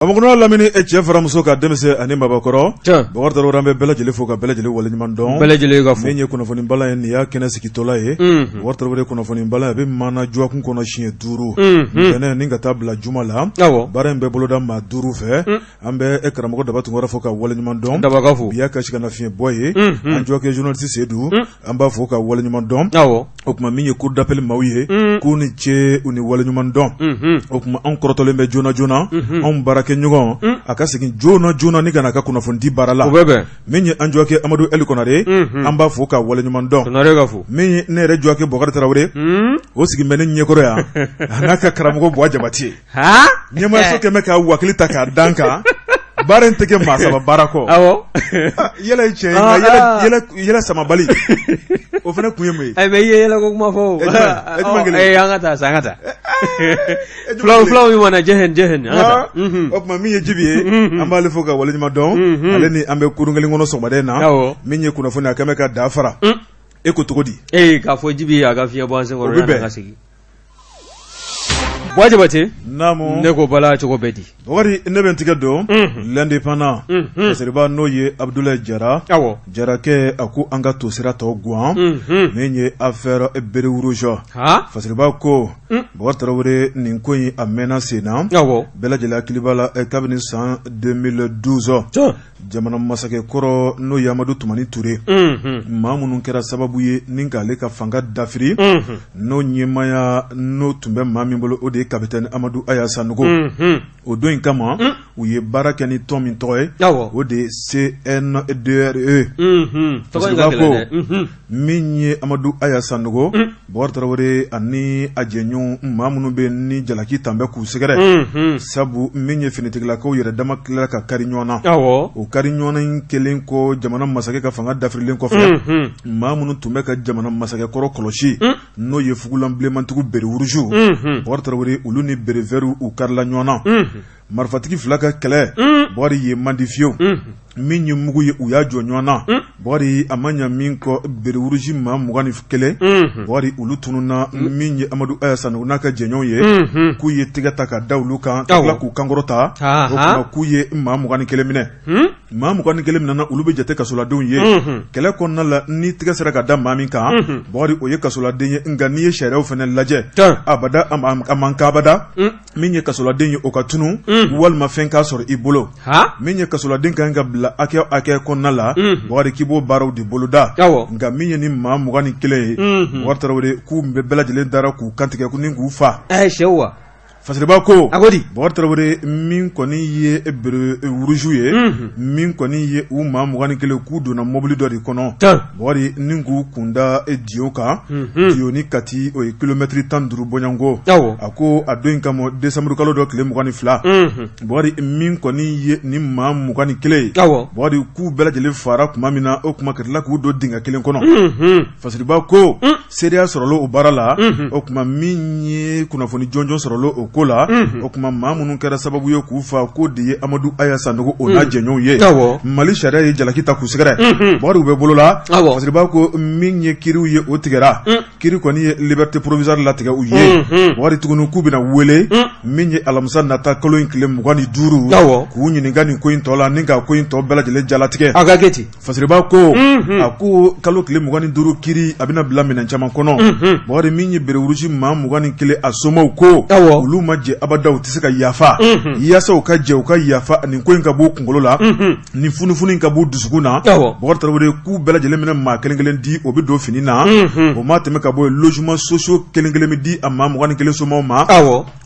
Bamakɔ lamini e cɛ fara muso ka denmisɛn ani mabɔkɔrɔ Bakari Tarawele, an bɛ bɛɛ lajɛlen fo ka bɛɛ lajɛlen waleɲuman dɔn, bɛɛ lajɛlen ka fo. Min ye kunnafoni bala ye nin y'a kɛnɛ sigitɔla ye, Bakari Tarawele, kunnafoni bala a bɛ maana dɔgɔkun kɔnɔ siɲɛ 5, ntɛnɛn ni ka taa bila juma la, baara in bɛ boloda maa 5 fɛ. An bɛ e karamɔgɔ Daba Tunkara fo ka waleɲuman dɔn, Daba ka fo, bi y'a ka si ka na fiɲɛ bɔ ye, an jɔkɛ journaliste Sedu, an b'a fo ka waleɲuman dɔn. O tuma min ye cour d'appel maaw ye, k'u ni ce, u ni waleɲuman dɔn. O tuma anw kɔrɔtɔlen bɛ joona joona, anw baarakɛɲɔgɔn a ka segin joona joona ni ka na a ka kunnafonidi baara la. O bɛ bɛn. Min ye an jɔkɛ Amadu Ɛli Konare, an b'a fo ka waleɲuman dɔn. Konare ka fo. Min ye ne yɛrɛ jɔkɛ Bɔkari Tarawele, o sigilen bɛ ne ɲɛkɔrɔ yan, a n'a ka karamɔgɔ Buwa Jabate. Ɲɛmaayaso kɛmɛ bɛ ka wakili ta k'a d'an kan, baara in tɛ kɛ maa saba baara kɔ. Yɛlɛ ye tiɲɛ ye, nka yɛlɛ samabali, o fana kun ye mun ye? Mais i ye yɛlɛ ko kuma fɔ, an ka taa sa, an ka taa fulaw fulaw mana jɛ jɛ. O tuma min ye Jibi ye, an b'ale fo ka waleɲuman dɔn, ale ni an bɛ kurun kelen kɔnɔ sɔgɔmada in na. Min ye kunnafoni, a kɛmɛ ka da fara, e ko cogo di? Ee, k'a fɔ Jibi a ka fiɲɛ bɔ an senkɔrɔ, an ka segin. Buwa Jabate, naamu, ne ko bala cogo bɛ di? Bakari, ne bɛ n tigɛ don L'Indépendant. Fasiriba, n'o ye Abudulayi Jara, Jarakɛ, a ko an ka tosira tɔ gan. Min ye affaire béret rouge, Fasiriba ko Bakari Tarawele, nin ko in a mɛnna sen na. Bɛɛ lajɛlen hakili b'a la, kabini san 2012, jamana masakɛ kɔrɔ n'o ye Amadu Tumani Ture, maa minnu kɛra sababu ye ni k'ale ka fanga dafiri, n'o ɲɛmaaya n'o tun bɛ maa min bolo, o de ye capitaine Amadu Aya Sanogo. O don in kama, u ye baara kɛ ni tɔn min tɔgɔ ye, o de ye CNDRE. Ko min ye Amadu Aya Sanogo, Bakari Tarawele, ani a jɛɲɔgɔn maa minnu bɛ ni jalaki tan bɛ k'u sɛgɛrɛ, sabu min ye finitigilakaw yɛrɛ dama tilala ka kari ɲɔgɔn na. O kari ɲɔgɔn in kɛlen kɔ jamana masakɛ ka fanga dafirilen kɔfɛ, maa minnu tun bɛ ka jamana masakɛ kɔrɔ kɔlɔsi, n'o ye fugulan bilenmantigiw béret rouge, Bakari Tarawele, olu ni béret vert u karila ɲɔgɔn na. Marifatigi fila ka kɛlɛ, Bakari, ye man di fiyewu. Min ye mugu ye, u y'a jɔ ɲɔgɔn na. Bakari, a ma ɲa min kɔ, béret rouge maa 21, Bakari, olu tununna. Min ye Amadu Aya Sanogo n'a ka jɛɲɔgɔnw ye, k'u ye tɛgɛ ta ka da olu kan, ka tila k'u kankɔrɔta. O tuma k'u ye maa 21 minɛ. Maa 21 minɛna, olu bɛ jate kasoladenw ye. Kɛlɛ kɔnɔna la, ni tɛgɛ sera ka da maa min kan, Bakari, o ye kasoladen ye. Nka n'i ye sariyaw fana lajɛ, abada a man kan abada min ye kasoladen ye o ka tunun walima fɛn k'a sɔrɔ i bolo. Min ye kasoladen ka kan ka bila hakɛ hakɛ kɔnɔna la, Bakari, k'i b'o baaraw de boloda. Nka min ye ni maa 21 ye, Bakari Tarawele, k'u bɛɛ lajɛlen dara k'u kantigɛ ni k'u fa. Sɛw wa. Fasiriba ko a ko di? Bakari Tarawele, min kɔni ye béret rouge ye, min kɔni ye u maa 21, k'u donna mobili dɔ de kɔnɔ, Bakari, ni k'u kunda Diyo kan. Diyo ni Kati, o ye kilomɛtiri 15 bɔɲɔgɔnko. A ko a don in kama, décembre kalo dɔ tile 22, Bakari, min kɔni ye ni maa 21 ye, Bakari, k'u bɛɛ lajɛlen fara tuma min na, o tuma ka tila k'u don dingɛ kelen kɔnɔ. Fasiriba ko seereya sɔrɔla o baara la. O tuma min ye kunnafoni jɔnjɔn sɔrɔla o ko la, o tuma maa minnu kɛra sababu ye k'u fa, k'o de ye Amadu Aya Sanogo, o n'a jɛɲɔgɔnw ye. Mali sariya ye jalaki ta k'u sɛgɛrɛ. Bakari, u bɛ bolo la. Fasiriba ko min ye kiriw ye, o tigɛra. Kiri kɔni ye liberté provisoire latigɛ u ye. Bakari, tuguni k'u bɛna wele min ye alamisa nata kalo in tile 25, k'u ɲininka nin ko in tɔ la ni ka ko in tɔ bɛɛ lajɛlen jalatigɛ. A ka kɛ ten. Fasiriba ko a ko kalo tile 25 kiri a bɛna bila minɛn caman kɔnɔ. Bakari, min ye béret rouge maa 21, a somaw ko olu ma jɛ abada, u tɛ se ka yafa. Yaasa u ka jɛ u ka yafa, nin ko in ka b'u kunkolo la, nin funufunu in ka b'u dusukun na, Bakari Tarawele, k'u bɛɛ lajɛlen bɛna maa kelen kelen di, o bɛ don fini na. O ma tɛmɛ ka bɔ yen, logement sociaux kelen kelen bɛ di a maa 21 somaw ma.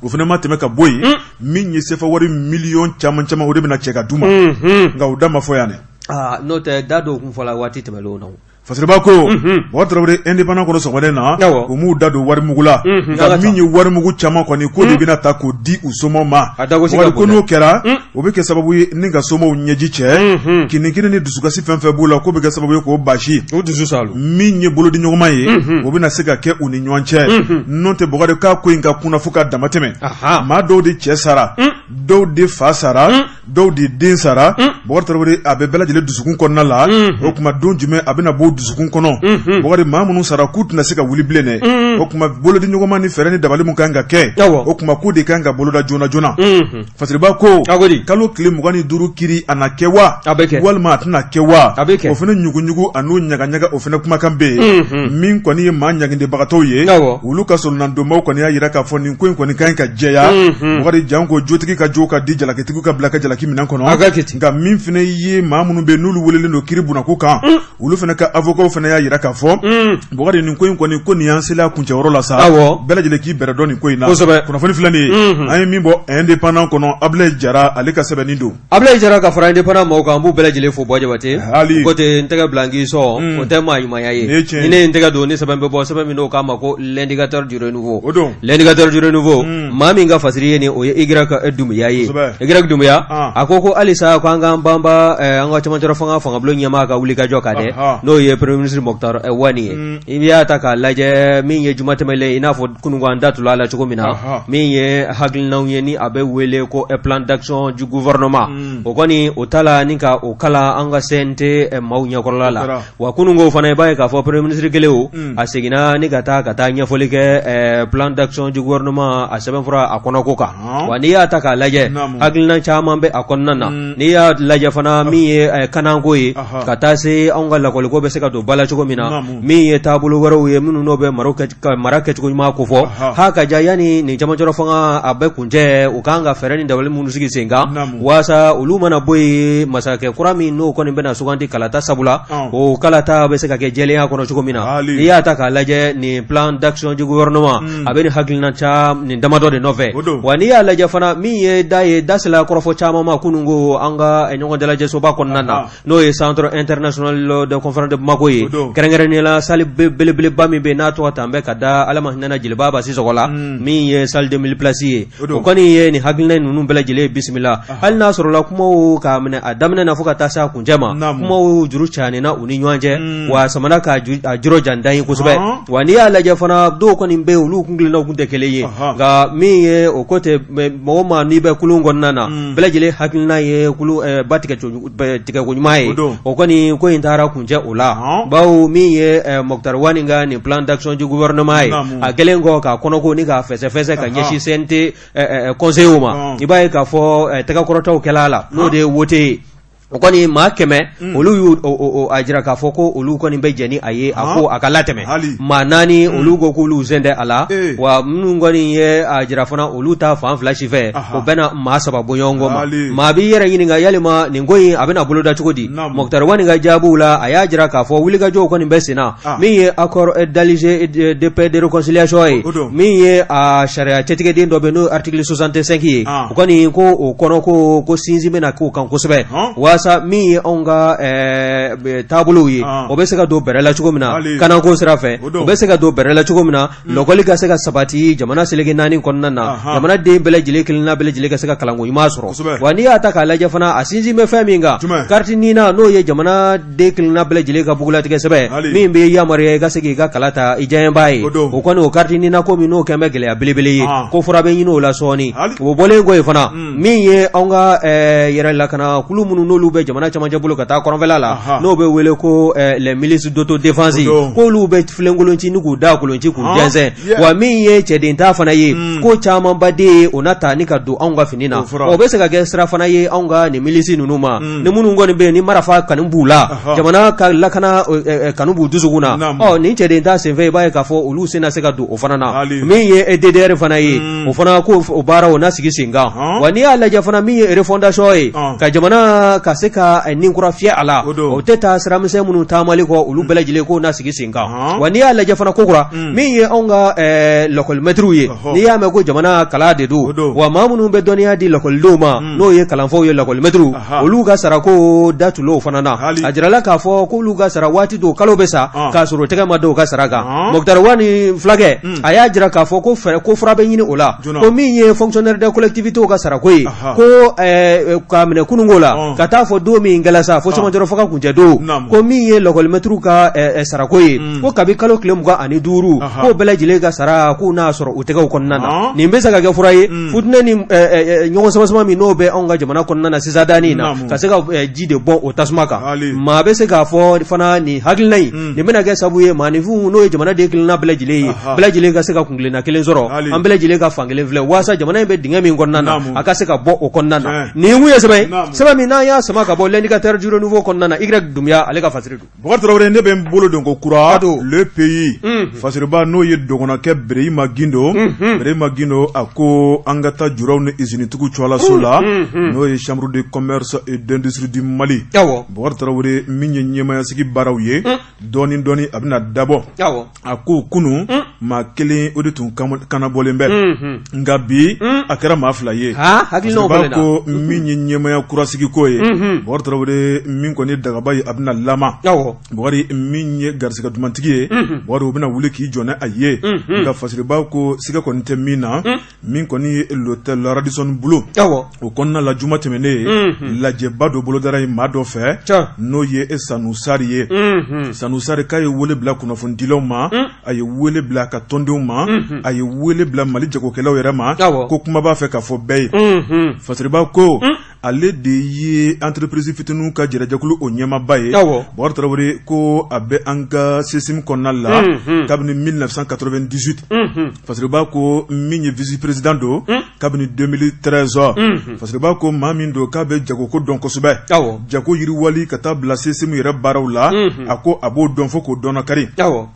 O fana ma tɛmɛ ka bɔ yen, min ye sefa wari miliyɔn caman caman, o de bɛna cɛ ka d'u ma. Nka o da ma fɔ yan dɛ. Aa, n'o tɛ, da dɔw kun fɔla waati tɛmɛnlenw na. Fasiriba ko Bakari Tarawele, Indépendant kɔnɔ sɔgɔmada in na, u m'u da don warimugu la. Nka min ye warimugu caman kɔni, k'o de bɛna ta k'o di u somaw ma. Bakari ko n'o kɛra, o bɛ kɛ sababu ye ni ka somaw ɲɛji cɛ, kinikini ni dusukasi fɛn fɛn b'u la, k'o bɛ kɛ sababu ye k'o basi. Min ye bolodiɲɔgɔnma ye, o bɛna se ka kɛ u ni ɲɔgɔn cɛ. N'o tɛ, Bakari, k'a ko in ka kunna fo ka damatɛmɛ. Maa dɔw de cɛ sara, dɔw de fa sara, dɔw de den sara. Bakari Tarawele, a bɛ bɛɛ lajɛlen dusukun kɔnɔna la. O tuma don jumɛn a bɛna b'o dusukun kɔnɔ, Bukari, maa minnu sara k'u tɛna se ka wuli bilen dɛ. O tuma bolodi ɲɔgɔnma ni fɛɛrɛ ni dabali min kan ka kɛ, o tuma k'o de kan ka boloda joona joona. Fasiriba ko kalo tile 25 kiri a na kɛ wa walima a tɛna kɛ wa? O fana ɲuguɲugu an'o ɲagaɲaga, o fana kumakan bɛ yen. Min kɔni ye maa ɲangibagatɔw ye, olu ka solonadonbaw kɔni y'a jira k'a fɔ nin ko in kɔni ka ɲi ka jɛya, Bukari, janko jotigi ka jo ka di, jalakitigi ka bila ka jalaki minɛn kɔnɔ. Nka min fana ye maa minnu bɛ n'olu welelen don kiri bunako kan, olu fana ka avocat fana y'a jira k'a fɔ, Bukari, nin ko in kɔni, ko nin y'an sela kuncɛyɔrɔ la sa, bɛɛ lajɛlen k'i bɛrɛ dɔn nin ko in na. Kunnafoni filɛ nin ye, an ye min bɔ Indépendant kɔnɔ, Abulayi Jara ale ka sɛbɛnni don. Abulayi Jara ka fara Indépendant maaw kan, an b'u bɛɛ lajɛlen fo. Buwa Jabate ko ten, n tɛgɛ bila n k'i sɔn, o tɛ maa ɲumanya ye. Ni ne ye n tɛgɛ don, ni sɛbɛn bɛ bɔ, sɛbɛn min n'o k'a ma ko L'Indicateur du Renouveau. L'Indicateur du Renouveau, maa min ka fasiri ye nin, o ye Y Dunbiya ye. Y Dunbiya a ko halisa ko an k'an banba an ka cɛmancɛrɔ fanga fangabulon ɲɛmaa ka wulikajɔ kan dɛ, n'o ye Premier ministre Moctar Ouane ye. I y'a ta k'a lajɛ, min ye juma tɛmɛlen, i n'a fɔ kununko an da tula la cogo min na, min ye hakilinaw ye ni a bɛ wele ko plan d'action du gouvernement, o kɔni o ta la ni ka o kalan an ka CNT maaw ɲɛkɔrɔla la. Wa kununko fana, i b'a ye k'a fɔ premier ministre kelen o, a seginna ni ka taa ɲɛfɔli kɛ plan d'action du gouvernement a sɛbɛnfura a kɔnɔko kan. Wa n'i y'a ta k'a lajɛ, hakilina caman bɛ a kɔnɔna na. N'i y'a lajɛ fana, min ye kananko ye, ka taa se anw ka lakɔliko bɛ se ka don ba la cogo min na, min ye taabolo wɛrɛw ye minnu n'o bɛ mara kɛcogo ɲuman kofɔ, ha ka ja yanni nin cɛmancɛrɔ fanga a bɛ kuncɛ, u kan ka fɛɛrɛ ni dabali minnu sigi sen kan, waasa olu mana bɔ yen, masakɛ kura min n'o kɔni bɛna sugandi kalata sabula, o kalata bɛ se ka kɛ jɛlenya kɔnɔ cogo min na. N'i y'a ta k'a lajɛ, nin plan d'action du gouvernement a bɛ nin hakilina nin damadɔ de nɔfɛ. Wa n'i y'a lajɛ fana, min ye da ye, da sela kɔrɔfɔ caman ma kunun ko an ka ɲɔgɔn dalajɛsoba kɔnɔna na, n'o ye Centre international de conférence de Bamako ye, kɛrɛnkɛrɛnnenya la salle belebeleba min bɛ n'a tɔgɔ ta bɛ ka da Ala ma hinɛna Jeliba Ba Sisɔkɔ la, min ye salle de 1000 places ye. O kɔni ye nin hakilina ninnu bɛɛ lajɛlen bisimila, hali n'a sɔrɔla kumaw k'a minɛ a daminɛ na fo ka taa se a kuncɛ ma, kumaw juru canina u ni ɲɔgɔn cɛ, wa samana k'a jɔrɔ jandan ye kosɛbɛ. Wa n'i y'a lajɛ fana, dɔw kɔni bɛ yen, olu kuntilennaw kun tɛ kelen ye. Nka min ye o ko tɛ mɔgɔ ma, n'i bɛ kulun kɔnɔna na, bɛɛ lajɛlen hakilina ye ba tigɛ tigɛko ɲuman ye. O kɔni ko in taara kuncɛ o la, bawo min ye Moctar Ouane ka nin plan d'action du gouvernement ye, a kɛlen kɔ k'a kɔnɔko ni k'a fɛsɛfɛsɛ ka ɲɛsin CNT conseillers ma, i b'a ye k'a fɔ tɛgɛkɔrɔtaw kɛla a la, n'o de ye wote ye. O kɔni maa 100, olu y'u a jira k'a fɔ ko olu kɔni bɛ jɛn ni a ye, a ko a ka latɛmɛ. Maa 4, olu ko k'olu sen tɛ a la. Wa minnu kɔni ye a jira fana olu ta fan fila si fɛ, o bɛna maa 3 bɔɲɔgɔnko ma. Maa b'i yɛrɛ ɲininka yalima nin ko in a bɛna boloda cogo di? Moctar Ouane ka jaabiw la, a y'a jira k'a fɔ wulikajɔw kɔni bɛ sen na. Min ye accord d'Alger de paix de réconciliation ye, min ye a sariya cɛtigɛden dɔ bɛ n'o article 65 ye, o kɔni ko o kɔnɔ ko sinsin bɛna k'o kan kosɛbɛ, waasa min ye anw ka taabolow ye, o bɛ se ka don bɛrɛ la cogo min na kanako sira fɛ, o bɛ se ka don bɛrɛ la cogo min na, lɔkɔli ka se ka sabati jamana seleke 4 kɔnɔna na, jamana den bɛɛ lajɛlen kelenna bɛɛ lajɛlen ka se ka kalanko ɲuman sɔrɔ. Wa n'i y'a ta k'a lajɛ fana, a sinsin bɛ fɛn min kan, carte NINA, n'o ye jamana den kelenna bɛɛ lajɛlen ka bugulatigɛ sɛbɛn min bɛ yamaruya i ka se k'i ka kala ta i diyaɲɛbaa ye, o kɔni o carte NINA ko min n'o kɛlen bɛ gɛlɛya belebele ye, ko fura bɛ ɲini o la sɔɔni. O bɔlen kɔ yen fana, min ye anw ka yɛrɛ lakana kulu minnu n'olu bɛ jamana camancɛ bolo ka taa kɔrɔnfɛla la, n'o bɛ wele ko les milices d'autodéfense, k'olu bɛ filenkolon ci ni k'u da kolon ci k'u jɛnsɛn. Wa min ye cɛden ta fana ye, ko camanba de ye o na ta ni ka don anw ka fini na, o bɛ se ka kɛ sira fana ye anw ka nin milice ninnu ma, ni minnu kɔni bɛ yen ni marifa kanu b'u la, jamana ka lakana kanu b'u dusukun na. Ɔ nin cɛden ta senfɛ, i b'a ye k'a fɔ olu sen na se ka don o fana na. Min ye DDR fana ye, o fana ko o baara o na sigi sen kan. Wa n'i y'a lajɛ fana, min ye refondation ye, ka jamana ka se ka ni kura fiyɛ a la, o tɛ taa siramisɛn minnu taamali kɔ, olu bɛɛ lajɛlen k'o na sigi sen kan. Wa n'i y'a lajɛ fana kokura, min ye anw ka lakɔlimɛtiriw ye, n'i y'a mɛn ko jamana kala de don, wa maa minnu bɛ dɔnniya di lakɔlidenw ma, n'o ye kalanfaw ye, lakɔlimɛtiriw, olu ka sarako da tul'o fana na. A jirala k'a fɔ k'olu ka sara waati don kalo bɛ sa k'a sɔrɔ tɛgɛ ma da u ka sara kan. Moctar Ouane fulakɛ, a y'a jira k'a fɔ ko fɛɛrɛ ko fura bɛ ɲini o la, ko min ye fonctionnaire des collectivités ka sarako ye, ko k'a minɛ kununko la ka taa k'a fɔ don min kɛla sa fo cɛmancɛrɔ fanga kuncɛ don ko min ye lakɔlimɛtiriw ka sarako ye ko kabi kalo tile 25 k'o bɛɛ lajɛlen ka sara k'u n'a sɔrɔ u tɛgɛw kɔnɔna na nin bɛ se ka kɛ fura ye futinɛ ni ɲɔgɔn samasama min n'o bɛ anw ka jamana kɔnɔna na sisan danni na ka se ka ji de bɔn o tasuma kan maa bɛ se k'a fɔ fana nin hakilina in nin bɛna kɛ sabu ye maaninfinw n'o ye jamanaden kelenna bɛɛ lajɛlen ye bɛɛ lajɛlen ka se ka kuntilenna kelen sɔrɔ an bɛɛ lajɛlen ka fan kelen filɛ walasa jamana in bɛ dingɛ min kɔnɔna na a ka se ka bɔ o kɔnɔna na nin kun ye sɛbɛn ye sɛbɛn min n'an y'a sama ka bɔ L'Indicateur du Renouveau kɔnɔna na Y Doumbia ale ka fasiri don. Bukari Tarawele ne bɛ n bolo don ko kura Le Pays Fasiriba n'o ye dɔgɔnɔkɛ Berehima Gindo Berehima Gindo a ko an ka taa juraw ni izinitigiw tɔgɔlaso la n'o ye Chambre de commerce et d'industrie du Mali Bukari Tarawele min ye ɲɛmaayasigi baaraw ye dɔɔnin dɔɔnin a bɛna dabɔ a ko kunun maa kelen o de tun kannabɔlen bɛ nka bi a kɛra maa fila ye hakili ko min ye ɲɛmaaya kurasigiko ye Bukari Tarawele min kɔni dagaba ye a bɛna lama Bukari min ye garisɛgɛ dumantigi ye Bukari o bɛna wuli k'i jɔ n'a ye nka Fasiriba ko siga kɔni tɛ min na min kɔni ye l'hôtel Radisson Blu o kɔnɔna la juma tɛmɛnen ye lajɛba dɔ bolodara yen maa dɔ fɛ n'o ye Sanu Sari ye Sanu Sari k'a ye wele bila kunnafonidilaw ma a ye wele bila a ka tɔndenw ma a ye wele bila Mali jagokɛlaw yɛrɛ ma ko kuma b'a fɛ ka fɔ bɛɛ ye Fasiriba ko ale de ye entreprise fitininw ka jɛrɛjɛkulu o ɲɛmaaba ye Bukari Tarawele ko a bɛ an ka CCM kɔnɔna la kabini 1998 Fasiriba ko min ye vice président don kabini 2013 Fasiriba ko maa min don k'a bɛ jagoko dɔn kosɛbɛ jago yiriwali ka taa bila CCM yɛrɛ baaraw la a ko a b'o dɔn fo k'o dɔnnakari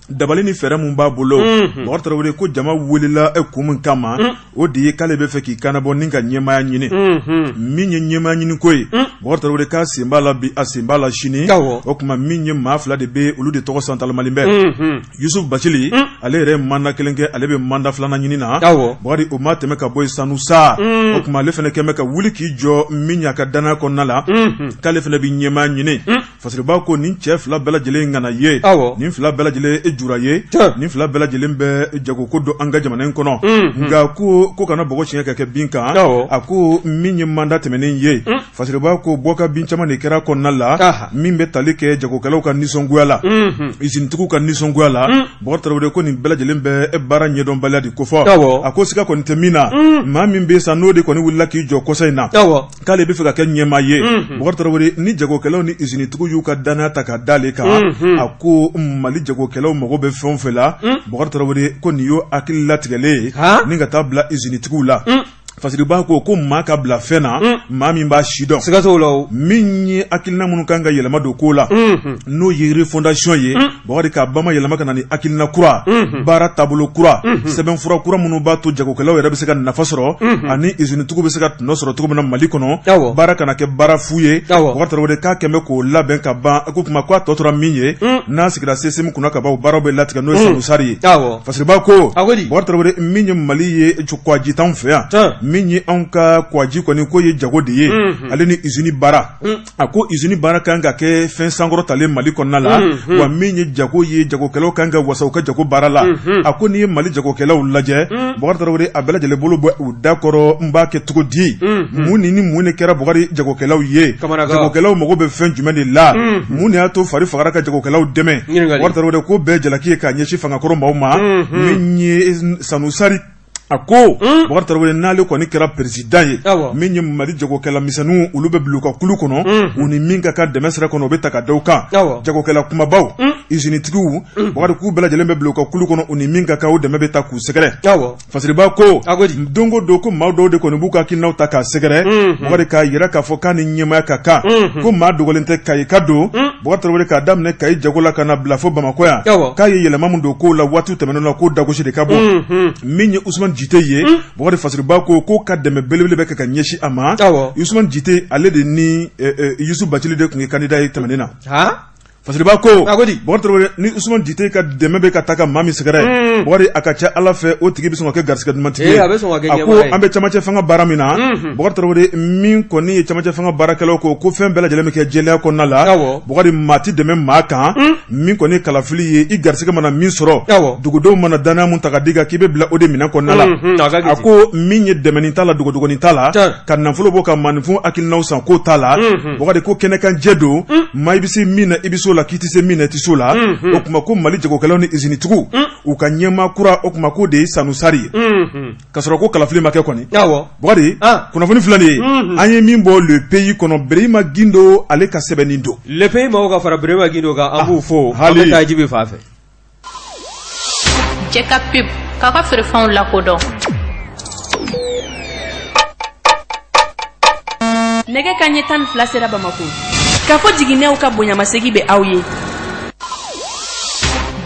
dabali ni fɛɛrɛ min b'a bolo Bukari Tarawele ko jama welela kun min kama o de ye k'ale bɛ fɛ k'i kannabɔ ni ka ɲɛmaaya ɲini min ye ɲɛmaaya ɲini ko ye Bukari Tarawele k'a sen b'a la bi a sen b'a la sini o tuma min ye maa fila de bɛ olu de tɔgɔ santalamalen bɛ Yusuf Bacili ale yɛrɛ ye mandat kelen kɛ ale bɛ mandat filanan ɲini na Bukari o ma tɛmɛ ka bɔ yen Sanu Sar o tuma ale fana kɛlen bɛ ka wuli k'i jɔ min y'a ka danaya kɔnɔna la k'ale fana bɛ ɲɛmaaya ɲini Fasiriba ko nin cɛ fila bɛɛ lajɛlen ŋana ye nin fila bɛɛ lajɛlen ye jura ye nin fila bɛɛ lajɛlen bɛ jagoko dɔn an ka jamana in kɔnɔ nka ko ko kana bɔgɔ siɲɛ ka kɛ bin kan a ko min ye mandat tɛmɛnen ye Fasiriba ko bɔ ka bin caman de kɛra kɔnɔna la min bɛ tali kɛ jagokɛlaw ka nisɔngoya la izinitigiw ka nisɔngoya la Bukari Tarawele ko nin bɛɛ lajɛlen bɛ baara ɲɛdɔnbaliya de kofɔ a ko siga kɔni tɛ min na maa min bɛ sa n'o de kɔni wulila k'i jɔ kɔsa in na k'ale bɛ fɛ ka kɛ ɲɛmaa ye Bukari Tarawele ni jagokɛlaw ni izinitigiw y'u ka dannaya ta ka d'ale kan a ko Mali jagokɛlaw mago bɛ fɛn o fɛn la Bukari Tarawele ko nin y'o hakili latigɛlen ye ni ka taa bila izinitigiw la Fasiriba ko ko maa ka bila fɛn na maa min b'a si dɔn siga t'o la o min ye hakilina minnu kan ka yɛlɛma don ko la n'o ye refondation ye Bukari k'a bama yɛlɛma ka na ni hakilina kura baara taabolo kura sɛbɛnfura kura minnu b'a to jagokɛlaw yɛrɛ bɛ se ka nafa sɔrɔ ani izinitigiw bɛ se ka tɔnɔ sɔrɔ cogo min na Mali kɔnɔ baara kana kɛ baara fu ye Bukari Tarawele k'a kɛlen bɛ k'o labɛn ka ban ko tuma k'a tɔ tora min ye n'a sigira CCM kunna ka ban o baaraw bɛ latigɛ n'o ye Sanu Sari ye Fasiriba ko Bukari Tarawele min ye Mali ye kwaji t'anw fɛ yan min ye anw ka kwaji kɔni ko ye jago de ye ale ni izini baara a ko izini baara kan ka kɛ fɛn sankɔrɔtalen Mali kɔnɔna la wa min ye jago ye jagokɛlaw kan ka wasa u ka jago baara la a ko n'i ye Mali jagokɛlaw lajɛ Bukari Tarawele a bɛɛ lajɛlen bolo bɔ u da kɔrɔ n b'a kɛ cogo di mun ni mun de kɛra Bukari jagokɛlaw ye jagokɛlaw mago bɛ fɛn jumɛn de la mun de y'a to fari fagara ka jagokɛlaw dɛmɛ Bukari Tarawele ko bɛɛ jalaki ye k'a ɲɛsin fangakɔrɔ maaw ma min ye Sanu Sari a ko Bukari Tarawele n'ale kɔni kɛra président ye min ye Mali jagokɛla misɛnninw olu bɛ bila u ka kulu kɔnɔ u ni min ka kan dɛmɛ sira kɔnɔ u bɛ ta ka da u kan jagokɛla kumabaw izinitigiw Bukari k'u bɛɛ lajɛlen bɛ bila u ka kulu kɔnɔ u ni min ka kan u dɛmɛ bɛ ta k'u sɛgɛrɛ Fasiriba ko don o don ko maa dɔw de kɔni b'u ka hakilinaw ta k'a sɛgɛrɛ Bukari k'a jira k'a fɔ k'a ni ɲɛmaaya ka kan ko maa dogolen tɛ Kayi ka don Bukari Tarawele k'a daminɛ Kayi jago la ka na bila fo Bamakɔ yan k'a ye yɛlɛma min don kow la waati tɛmɛnen na k'o dagosi de ka bon min ye Usumani Jite ye Bukari Fasiriba ko k'o ka dɛmɛ belebele bɛ kɛ ka ɲɛsin a ma Usumani Jite ale de ni Yusufu Bacili de tun ye candidat ye tɛmɛnen na. Fasiriba ko A ko di? Bɔkari Tarawele ni Usumani Jite ka dɛmɛ bɛ ka taa ka maa min sɛgɛrɛ Bɔkari a ka ca Ala fɛ o tigi bɛ sɔn ka kɛ garisɛgɛ dumantigi ye Ee, a bɛ sɔn ka kɛ a ko ɲɛmaa ye. an bɛ camancɛ fanga baara min na Bɔkari Tarawele min kɔni ye camancɛ fanga baarakɛlaw ko ko fɛn bɛɛ lajɛlen bɛ kɛ jɛlenya kɔnɔna la Awɔ. Bɔkari maa tɛ dɛmɛ maa kan min kɔni ye kalafili ye i garisɛgɛ mana min sɔrɔ Awɔ. dugudenw mana danaya mun ta ka d'i kan k'i bɛ bila o de minɛn kɔnɔna la A ka a gɛlɛn. ko min ye dɛmɛni t'a la dogodogonin t'a la Tiɲɛ. ka nafolo bɔ ka maaninfin hakilinaw san ko t'a la Bɔkari ko kɛnɛkanjɛ don maa i bɛ se min na i bɛ s'o la k'i tɛ se min na i tɛ s'o la o tuma ko Mali jagokɛlaw ni izinitigiw u ka ɲɛmaa kura o tuma k'o de ye Sanu Sari ye ka sɔrɔ ko kalafili ma kɛ kɔni Bɔkari kunnafoni filɛ nin ye an ye min bɔ Le Pays kɔnɔ Berehima Gindo ale ka sɛbɛnni don Le Pays maaw ka fara Berehima Gindo kan an b'u fo an bɛ taa Jibi fan fɛ. Cɛ ka pub k'a ka feerefɛnw lakodɔn. Nɛgɛ kanɲɛ 12 sera Bamakɔ. K'a fɔ jiginɛw ka bonyamasegin bɛ aw ye.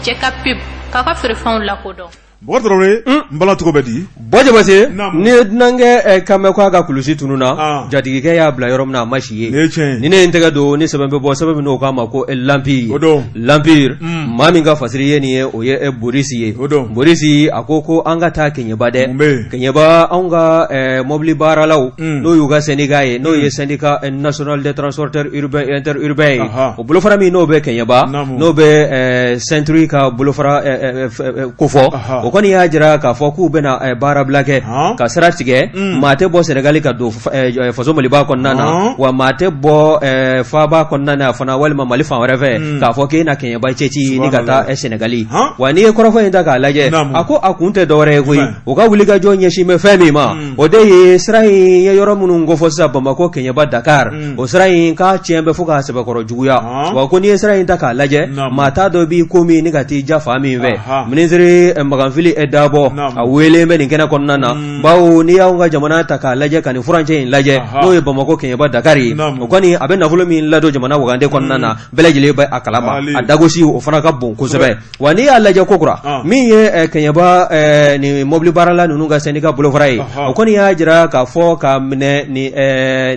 Cɛ ka pub k'a ka feerefɛnw lakodɔn. Bɔkari Tarawele n bala tɔgɔ bɛ di Bɔ Jabate n'i ye dunankɛ kan mɛn k'a ka kulusi tununna jatigikɛ y'a bila yɔrɔ min na a ma si yen ni ne ye n tɛgɛ don ni sɛbɛn bɛ bɔ sɛbɛn min n'o k'a ma ko L'Empire L'Empire maa min ka fasiri ye nin ye o ye Borisi ye Borisi a ko ko an ka taa Keɲeba dɛ Keɲeba anw ka mobili baaralaw n'o y'u ka syndicat ye n'o ye syndicat national des transporteurs urbains et interurbains ye o bolofara min n'o bɛ Keɲeba n'o bɛ SYNTRU ka bolofara kofɔ o kɔni y'a jira k'a fɔ k'u bɛna baarabila kɛ ka sira tigɛ maa tɛ bɔ Senegali ka don faso Maliba kɔnɔna na wa maa tɛ bɔ faaba kɔnɔna na fana walima Mali fan wɛrɛ fɛ k'a fɔ k'e na Kɛɲɛba cɛci ni ka taa Senegali wa n'i ye kɔrɔfɔ in ta k'a lajɛ a ko a kun tɛ dɔwɛrɛ ye koyi u ka wulikajɔ ɲɛsin bɛ fɛn min ma o de ye sira in ye yɔrɔ minnu kofɔ sisan Bamakɔ Kɛɲɛba Dakar o sira in k'a tiɲɛ bɛ fo k'a sɛbɛkɔrɔ juguya wa ko n'i ye sira in ta k'a lajɛ maa t'a dɔn b'i ko min ni ka t'i ja fan min fɛ minisiri Maganfili Dabɔ a weele bɛ nin kɛnɛ kɔnɔna na bawo n'i y'anw ka jamana ta k'a lajɛ ka nin furancɛ in lajɛ n'o ye Bamakɔ Kɛɲɛba Dakar ye o kɔni a bɛ nafolo min ladon jamana wagande kɔnɔna na bɛɛ lajɛlen bɛ a kalama a dagosi o fana ka bon kosɛbɛ wa n'i y'a lajɛ kokura min ye Kɛɲɛba ni mobili baarala ninnu ka syndicat bolofara ye o kɔni y'a jira k'a fɔ ka minɛ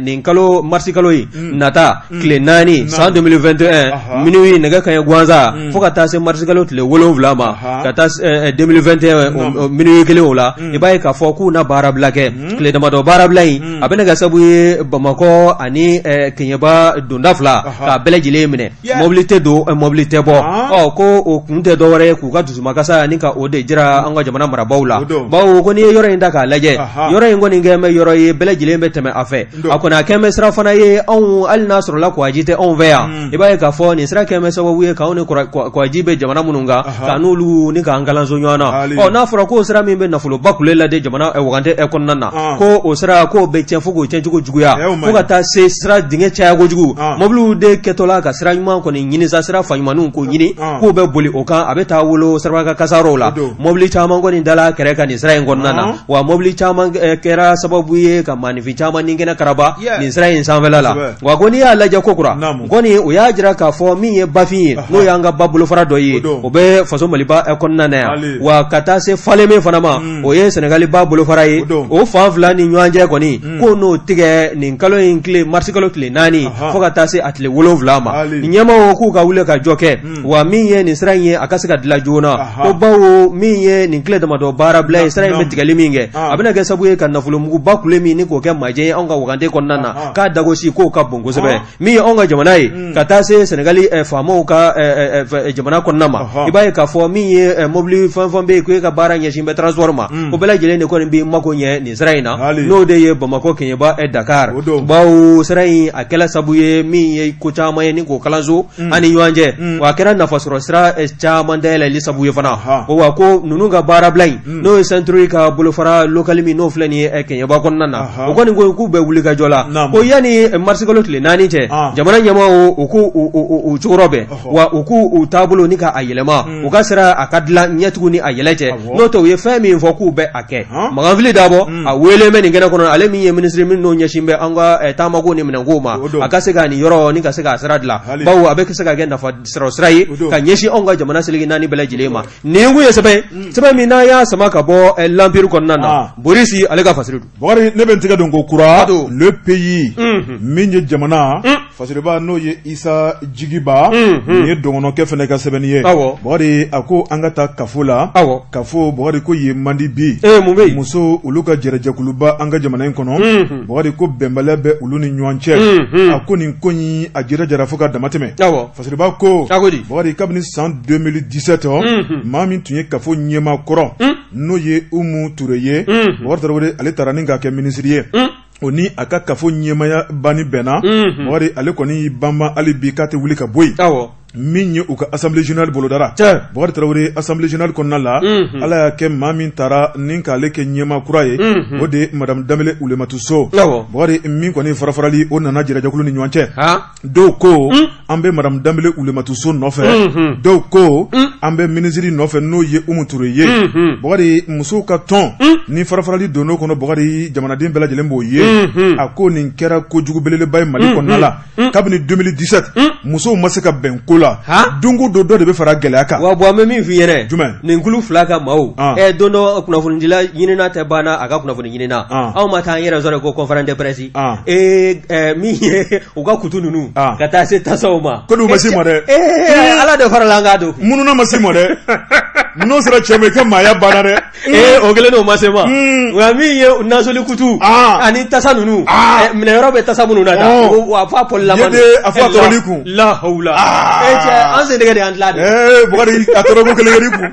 nin kalo marisi kalo in nata tile 4 san 2021 minuit nɛgɛ kanɲɛ gansan fo ka taa se marisi kalo tile 7 ma ka taa 2021 minuit kelen o la i b'a ye k'a fɔ k'u na baarabila kɛ tile damadɔ baarabila in a bɛna kɛ sababu ye Bamakɔ ani Kɛɲɛba donda fila k'a bɛɛ lajɛlen minɛ mɔbili tɛ don mɔbili tɛ bɔ ɔ ko o kun tɛ dɔwɛrɛ ye k'u ka dusumakasa ni ka o de jira an ka jamana marabaaw la bawo ko n'i ye yɔrɔ in ta k'a lajɛ yɔrɔ in kɔni kɛlen bɛ yɔrɔ ye bɛɛ lajɛlen bɛ tɛmɛ a fɛ a kɔni a kɛlen bɛ sira fana ye anw hali n'a sɔrɔla kɔgɔji tɛ anw fɛ yan i b'a ye k'a fɔ nin sira kɛlen bɛ sababu ye k'anw ni kɔgɔji bɛ jamana minnu kan k'an n'olu ni k'an kalanso ɲɔgɔn na ɔ n'a fɔra k'o sira min bɛ nafoloba kule lade jamana wagande kɔnɔna na ko o sira k'o bɛ tiɲɛ fo k'o tiɲɛcogo juguya fo ka taa se sira dingɛ caya kojugu mɔbiliw de kɛtɔla ka sira ɲuman kɔni ɲini sa sira fan ɲumanninw k'o ɲini k'u bɛ boli o kan a bɛ taa wolo sirabakan kasaraw la mɔbili caman kɔni dala kɛrɛ kan nin sira in kɔnɔna na wa mɔbili caman kɛra sababu ye ka maaninfin caman ni kɛnɛ karaba nin sira in sanfɛla la wa ko n'i y'a lajɛ kokura kɔni o y'a jira k'a fɔ min ye bafin ye n'o y'an ka ba bolofara dɔ ye o bɛ faso maliba kɔnɔna na yan wa ka taa se Falémé fana ma o ye Senegali ba bolofara ye o fan fila ni ɲɔgɔn cɛ kɔni ko n'o tigɛ nin kalo in tile marisi kalo tile 4 fo ka taa se a tile 7 ma ɲɛmaaw k'u ka wuli ka jɔ kɛ wa min ye nin sira in ye a ka se ka dilan joona ko bawo min ye nin tile damadɔ baarabila ye sira in bɛ tigɛli min kɛ a bɛna kɛ sababu ye ka nafolomuguba kule min ni k'o kɛ majɛ ye anw ka wagande kɔnɔna na k'a dagosi k'o ka bon kosɛbɛ min ye anw ka jamana ye ka taa se Senegali faamaw ka jamana kɔnɔna ma i b'a ye k'a fɔ min ye mobili fɛn fɛn bɛ yen ko e ka baara ɲɛsin bɛ transport ma o bɛɛ lajɛlen de kɔni b'i mako ɲɛ nin sira in na n'o de ye Bamakɔ Kɛɲɛba Dakar bawo sira in a kɛla sabu ye min ye ko caman ye ni k'o kalanso an ni ɲɔgɔn cɛ wa a kɛra nafasɔrɔ sira caman dayɛlɛli sabu ye fana wa ko ninnu ka baarabila in n'o ye SYNTRU ka bolofara locale min n'o filɛ nin ye Kɛɲɛba kɔnɔna na o kɔni ko k'u bɛ wuli ka jɔ la ko yanni marisikalo tile 4 cɛ jamana ɲɛmaaw u k'u cogo bɛn wa u k'u taabolo ni k'a yɛlɛma u ka sira a ka dilan ɲɛ tugun ni a yɛlɛ cɛ n'o tɛ u ye fɛn min fɔ k'u bɛ a kɛ Maganfili Dabɔ a weele bɛ nin kɛnɛ kɔnɔ ale min ye minisiri min n'o ɲɛsin bɛ an ka taamako ni minɛnko ma a ka se ka nin yɔrɔ ni ka se k'a sira dilan bawo a bɛ se ka kɛ nafa sɔrɔ sira ye ka ɲɛsin anw ka jamana seleke 4 bɛɛ lajɛlen ma nin kun ye sɛbɛn sɛbɛn min n'an y'a sama ka bɔ L'Empire kɔnɔna na Borisi ale ka fasiri don. Bakari ne bɛ n tɛgɛ don ko kura Le Pays min ye jamana. Fasiriba n'o ye Isa Jigiba nin ye dɔgɔnɔkɛ fana ka sɛbɛnni ye Bukari a ko an ka taa kafo la kafo Bukari ko yen man di bi mun bɛ muso olu ka jɛrɛjɛkuluba an ka jamana in kɔnɔ Bukari ko bɛnbaliya bɛ olu ni ɲɔgɔn cɛ a ko nin ko in a jira jara fo ka damatɛmɛ Fasiriba ko Bukari kabini san 2017 maa min tun ye kafo ɲɛmaa kɔrɔ n'o ye Umu Ture ye Bukari Tarawele ale taara ni k'a kɛ minisiri ye o ni a ka kafo ɲɛmaaya banni bɛnna Bukari ale kɔni y'i banban hali bi k'a tɛ wuli ka bɔ yen min ye u ka assemblée générale bolodara Bukari Tarawele assemblée générale kɔnɔna la Ala y'a kɛ maa min taara ni k'ale kɛ ɲɛmaa kura ye o de ye madame Danbele Wulematu So Bukari min kɔni farafarali o nana jɛrɛjɛkulu ni ɲɔgɔn cɛ dɔw ko an bɛ madame Danbele Wulematu So nɔfɛ dɔw ko an bɛ minisiri nɔfɛ n'o ye Umu Ture ye Bukari musow ka tɔn ni farafarali donn'o kɔnɔ Bukari jamanaden bɛɛ lajɛlen b'o ye a ko nin kɛra kojugu belebeleba ye Mali kɔnɔna la kabini 2017 musow ma se ka bɛn ko la don o don dɔ de bɛ fara gɛlɛya kan wa bon an bɛ min f'i ɲɛna jumɛn nin kulu fila ka maaw don dɔ kunnafonidila ɲinina tɛ banna a ka kunnafoni ɲinina anw ma taa an yɛrɛ sɔrɔ ko conférence de presse min ye u ka kutu ninnu ka taa se tasaw ma ko ma se ma dɛ ala de farala an k'a don mununa ma se ma dɛ n'o sera cɛ ma i ka maaya banna dɛ ee o kɛlen n'o ma se ma nka min ye nasoli kutu ani tasa ninnu minɛyɔrɔ bɛ tasa minnu na a fɔ a pɔlilama a fɔ a tɔrɔli kun lahawula e cɛ an sen dɛgɛ de y'an tila de ee Bukari a tɔrɔ ko kelen kelen kun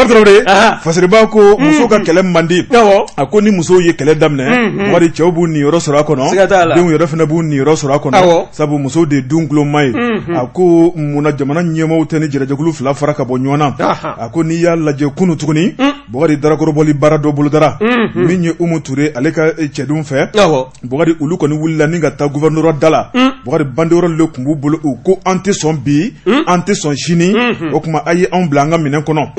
Tarawele Fasiriba ko muso ka kɛlɛ man di a ko ni musow ye kɛlɛ daminɛ Bukari cɛw b'u niyɔrɔ sɔrɔ a kɔnɔ denw yɛrɛ fana b'u niyɔrɔ sɔrɔ a kɔnɔ sabu musow de ye du tuloma ye a ko munna jamana ɲɛmaaw tɛ ni jɛrɛjɛkulu fila fara ka bɔ ɲɔgɔn na a ko n'i y'a lajɛ kunun tuguni Bukari darakɔrɔbɔli baara dɔ bolodara min ye Umu Ture ale ka cɛdenw fɛ Bukari olu kɔni wulila ni ka taa gouvernorat da la Bukari banderole de tun b'u bolo u ko an tɛ sɔn bi an tɛ sɔn sini o tuma a ye anw bila an ka minɛn kɔnɔ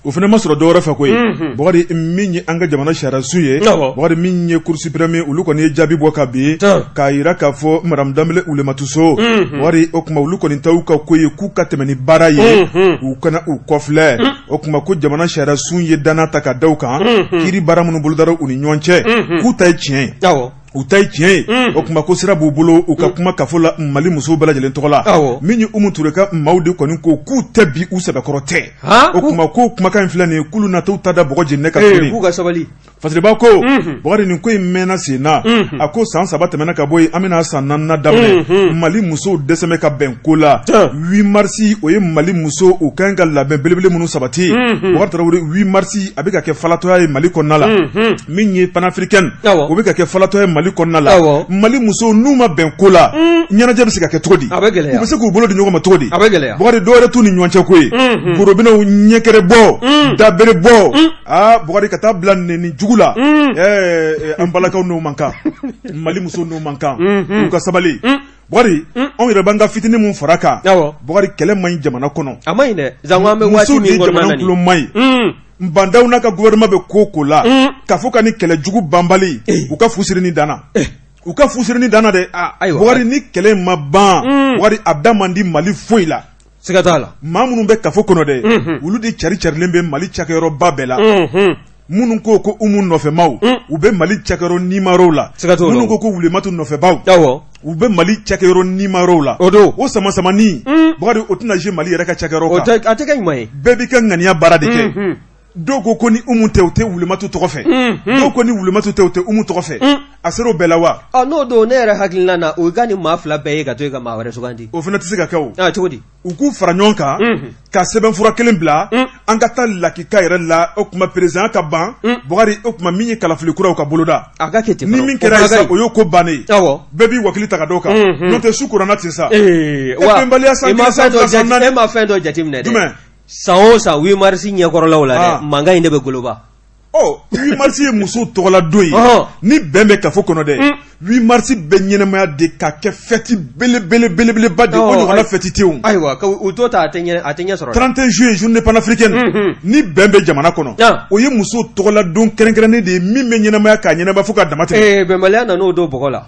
o fana ma sɔrɔ dɔwɛrɛ fɛ koyi Bukari min ye an ka jamana sariyasun ye Bukari min ye cour suprême olu kɔni ye jaabi bɔ ka bin k'a jira k'a fɔ madame Danbele Wulematu So Bukari o tuma olu kɔni ta u ka ko ye k'u ka tɛmɛ ni baara ye u kana u kɔfilɛ o tuma ko jamana sariyasun ye danna ta ka da u kan kiiri baara minnu bolodara u ni ɲɔgɔn cɛ k'u ta ye tiɲɛ ye u ta ye tiɲɛ ye o tuma ko sira b'u bolo u ka kuma kafo la Mali musow bɛɛ lajɛlen tɔgɔ la min ye Umu Ture ka maaw de kɔni ko k'u tɛ bi u sɛbɛkɔrɔ tɛ o tuma ko kumakan in filɛ nin ye k'olu na t'u ta da bɔgɔ jeninen kan k'u ka sabali Fasiriba ko Bukari nin ko in mɛnna sen na a ko san saba tɛmɛna ka bɔ yen an bɛna san naaninan daminɛ Mali musow dɛsɛ bɛ ka bɛn ko la 8 mars o ye Mali musow u kan ka labɛn belebele minnu sabati Bukari Tarawele 8 mars a bɛ ka kɛ falatɔya ye Mali kɔnɔna la min ye panafricaine o bɛ ka kɛ falatɔya ye Mali kɔnɔna la Mali musow n'u ma bɛn ko la ɲɛnajɛ bɛ se ka kɛ cogo di u bɛ se k'u bolo di ɲɔgɔn ma cogo di Bukari dɔwɛrɛ t'u ni ɲɔgɔn cɛ ko ye gorobinɛw ɲɛkɛrɛ bɔ dabere bɔ Aa Bukari ka taa bila nɛni jugu la an balakaw n'o man kan Mali muso n'o man kan u ka sabali Bukari anw yɛrɛ b'an ka fitinin min fara kan Bukari kɛlɛ man ɲi jamana kɔnɔ a man ɲi dɛ an bɛ waati min jamana tulo man ɲi Ba Ndaw n'a ka gouvernement bɛ ko ko la k'a fɔ ka ni kɛlɛ jugu banbali u ka fu siri ni dan na u ka fu siri ni dan na dɛ Bukari ni kɛlɛ ma ban Bukari a da man di Mali foyi la Siga t'a la maa minnu bɛ kafo kɔnɔ dɛ olu de cari carilen bɛ Mali cakɛyɔrɔba bɛɛ la minnu ko ko Umu nɔfɛmaw u bɛ Mali cakɛyɔrɔ nimayɔrɔw la siga t'o la minnu ko ko Wulematu nɔfɛbaw u bɛ Mali cakɛyɔrɔ nimayɔrɔw la o don o sama samani Bukari o tɛna jouer Mali yɛrɛ ka cakɛyɔrɔ kan a tɛ kɛ ɲuman ye bɛɛ b'i ka ŋaniya baara de kɛ dɔw ko ko ni Umu tɛ u tɛ Wulematu tɔgɔ fɛ dɔw ko ni Wulematu tɛ u tɛ Umu tɔgɔ fɛ a sera o bɛɛ la wa n'o don ne yɛrɛ hakilina na o ka nin maa fila bɛɛ ye ka to yen ka maa wɛrɛ sugandi o fana tɛ se ka kɛ o cogo di u k'u fara ɲɔgɔn kan ka sɛbɛnfura kelen bila an ka taa lakika yɛrɛ la o tuma président ka ban Bukari o tuma min ye kalafili kuraw ka boloda a ka kɛ ten ni min kɛra sa o y'o ko bannen ye bɛɛ b'i wakili ta ka d'o kan n'o tɛ su kora ten sa bɛnbaliya san kelen san fila san naani e ma fɛn dɔ jateminɛ dɛ jumɛn san o san 8 mars ɲɛkɔrɔlaw la dɛ mankan in de bɛ goloba ɔ 8 mars ye musow tɔgɔla don ye ni bɛn bɛ kafo kɔnɔ dɛ 8 mars bɛ ɲɛnamaya de ka kɛ fête belebele belebeleba de o ɲɔgɔnna fête tɛ yen ayiwa u to ta a tɛ ɲɛ sɔrɔ 31 juillet journée panafricaine ni bɛn bɛ jamana kɔnɔ o ye musow tɔgɔla don kɛrɛnkɛrɛnnen de ye min bɛ ɲɛnamaya k'a ɲɛnama fo ka dama tɛmɛ bɛnbaliya nan'o don bɔgɔ la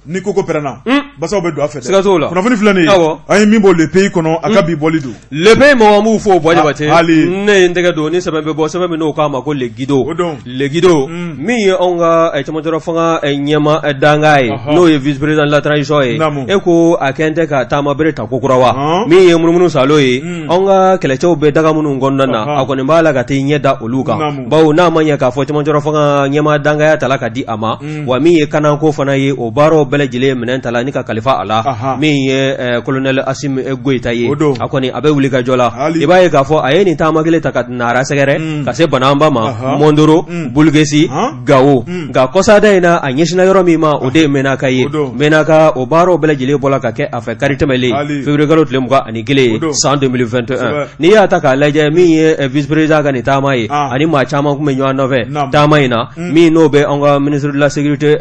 Ni ko ko pɛrɛnna basaw bɛ don a fɛ siga t'o la kunnafoni filɛ nin ye an ye min bɔ Le Pays kɔnɔ a ka bi bɔli don Le Pays mɔgɔ an b'u fo Buwa Jabate ne ye n tɛgɛ don ni sɛbɛn bɛ bɔ sɛbɛn min n'o k'a ma ko Le Guidon Le Guidon min ye anw ka cɛmancɛrɔ fanga ɲɛmaa dankan ye n'o ye vice président de la transition ye e ko a kɛn tɛ ka taama bere ta ko kura wa min ye munumunu salo ye anw ka kɛlɛcɛw bɛ daga minnu kɔnɔna na a kɔni b'a la ka t'i ɲɛ da olu kan bawo n'a ma ɲɛ k'a fɔ cɛmancɛrɔ fanga ɲɛmaa dankaya tala ka di a ma wa min ye kanako fana ye o baaraw bɛɛ lajɛlen minɛn tala ni ka kalifa a la min ye colonel Asimi Goyita ye a kɔni a bɛ wuli ka jɔ la i b'a ye k'a fɔ a ye nin taama kelen ta ka Nara sɛgɛrɛ ka se Banamba ma Mondoro Bulukesi Gawo nka kɔsada in na a ɲɛsinna yɔrɔ min ma o de ye Menaka ye Menaka o baaraw bɛɛ lajɛlen bɔla ka kɛ a fɛ kari tɛmɛlen février kalo tile 21 ye san 2021 n'i y'a ta k'a lajɛ min ye vice président ka nin taama ye ani maa caman tun bɛ ɲɔgɔn nɔfɛ taama in na min n'o bɛ an ka ministre de la sécurité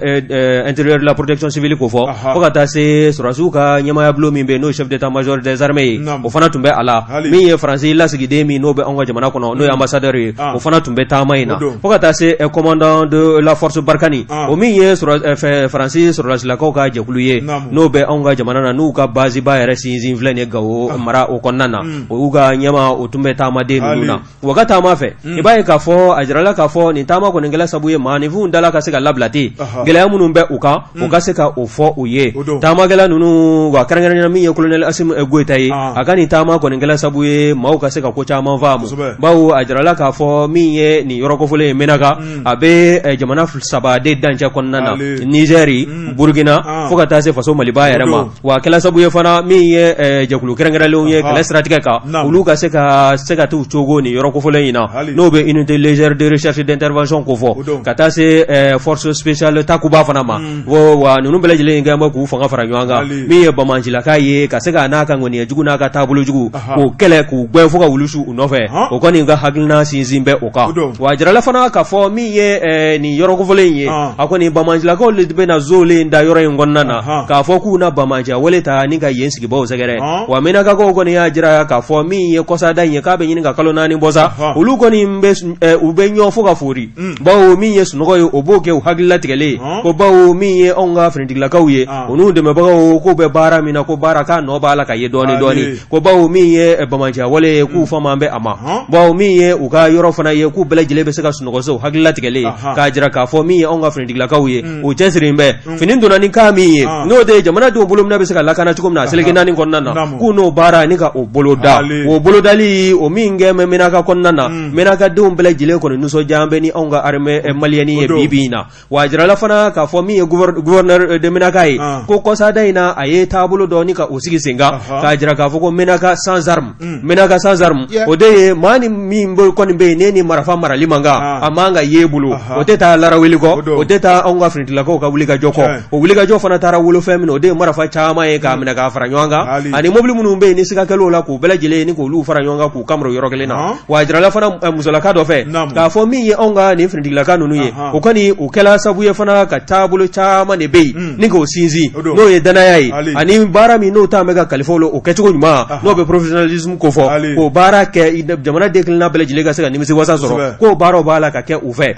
intérieure de la protection civile ko fɔ fo ka taa se sɔrɔdasiw ka ɲɛmaaya bulon min bɛ yen n'o ye chef d'état-major des armées ye o fana tun bɛ a la min ye Faransi lasigiden min n'o bɛ anw ka jamana kɔnɔ n'o ye ambassadeur ye o fana tun bɛ taama in na fo ka taa se commandant de la force Barkhane o min ye Faransi sɔrɔdasilakaw ka jɛkulu ye n'o bɛ anw ka jamana na n'u ka base ba yɛrɛ sinsin filɛ nin ye Gawo mara o kɔnɔna na o y'u ka ɲɛmaa o tun bɛ taamaden ninnu na u ka taama fɛ i b'a ye k'a fɔ a jirala k'a fɔ nin taama kɔni kɛla sabu ye maaninfinw dala ka se ka labila ten gɛlɛya minnu bɛ u kan u ka se ka o fɔ u ye taamakɛla ninnu wa kɛrɛnkɛrɛnnenya min ye colonel Asimi Goyita ye a ka nin taama kɔni kɛla sabu ye maaw ka se ka ko caman faamu bawo a jirala k'a fɔ min ye nin yɔrɔ kofɔlen ye Menaka a bɛ jamana saba de dancɛ kɔnɔna na Nizɛri Burukina fo ka taa se faso Maliba yɛrɛ ma wa a kɛla sabu ye fana min ye jɛkulu kɛrɛnkɛrɛnlenw ye kɛlɛ siratigɛ kan olu ka se ka t'u cogo nin yɔrɔ kofɔlen in na n'o bɛ unité légère de recherche d'intervention kofɔ ka taa se force spéciale Takuba fana ma wa ninnu bɛɛ lajɛlen kɛlen bɛ k'u fanga fara ɲɔgɔn kan min ye banbaancilaka ye ka se ka n'a ka ŋaniya jugu n'a ka taabolo jugu k'o kɛlɛ k'u gɛn fo ka wulu su u nɔfɛ o kɔni ka hakilina sinsin bɛ o kan wa a jirala fana k'a fɔ min ye nin yɔrɔ kofɔlen in ye a kɔni banbaancilakaw de bɛna zolen da yɔrɔ in kɔnɔna na k'a fɔ k'u na banbaanciya wale ta ni ka yen sigibaaw sɛgɛrɛ wa Menakakaw kɔni y'a jira k'a fɔ min ye kɔsada in ye k'a bɛ ɲini ka kalo 4 bɔ sa olu kɔni u bɛ ɲɔ fo ka foori bawo min ye sunɔgɔ ye o b'o kɛ u hakililatigɛlen ko bawo min ye anw ka finitigilakaw ye u n'u dɛmɛbagaw k'u bɛ baara min na ko baara k'a nɔ b'a la ka ye dɔɔnin dɔɔnin ko bawo min ye banbaanciya wale ye k'u fama bɛ a ma bawo min ye u ka yɔrɔ fana ye k'u bɛɛ lajɛlen bɛ se ka sunɔgɔ so hakililatigɛlen k'a jira k'a fɔ min ye anw ka finitigilakaw ye u cɛsirilen bɛ fini donna ni kan min ye n'o de ye jamanadenw bolominɛ bɛ se ka lakana cogo min na a seleke naani kɔnɔna na k'u n'o baara ni ka o boloda o bolodali o min kɛ bɛ Menaka kɔnɔna na Menakadenw bɛɛ lajɛlen kɔni nisɔndiya bɛ ni anw ka armée malienne ye bi bi in na wa a jirala fana k'a fɔ min ye gouverneur de Menaka ye ko kɔsada in na a ye taabolo dɔ ni ka o sigi sen kan k'a jira k'a fɔ ko Menaka sans arme Menaka sans arme o de ye maa ni min kɔni bɛ yen ne ni marifa marali man kan a man ka ye bolo o tɛ taa laraweli kɔ o tɛ taa anw ka finitigilakaw ka wulikajɔ kɔ o wulikajɔ fana taara wolo fɛn min o de ye marifa caman ye k'a minɛ k'a fara ɲɔgɔn kan ani mobili minnu bɛ yen ni siga kɛlen o la k'u bɛɛ lajɛlen ni k'olu fara ɲɔgɔn kan k'u kamara yɔrɔ kelen na wa a jirala fana musolaka dɔ fɛ k'a fɔ min ye anw ka nin finitigilaka ninnu ye o kɔni o kɛla sabu ye fana ka taabolo caman de bɛ yen ni k'o sinsin n'o ye danaya ye ani baara min n'o ta bɛ ka kalifa o kɛcogo ɲuman n'o bɛ professionnalisme ko fɔ k'o baara kɛ jamanaden kelenna bɛɛ lajɛlen ka se ka nimisiwasa sɔrɔ k'o baaraw b'a la ka kɛ u fɛ